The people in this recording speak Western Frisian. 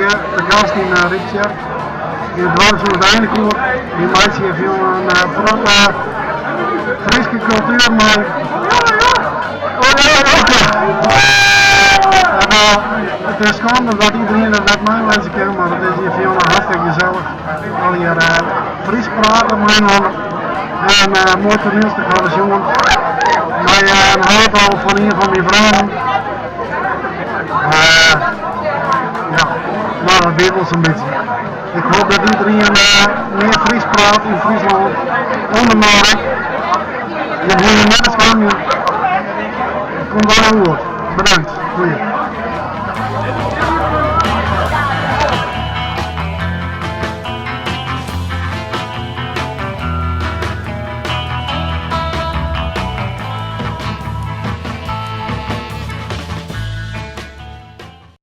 te gast yn Ryptsjerk, yn it doarpshûs De Einekoer. Wy meitsje hjir in protte Fryske kultuer mei. It is skande dat iderien der net mei wêze kin, mar it is hjir fierder hartstikke gesellich. Allegear Frysk prate mei-inoar en in moai toanielstik hawwe we sjoen mei in haadrol fan ien fan myn freonen. Ja, no dat wie it wol sa'n bytsje. Ik hoop dat iderien mear Frysk praat yn Fryslân, ûnder ek. Je hoege je net te skamjen. It komt allegear goed. Bedankt. Goeie.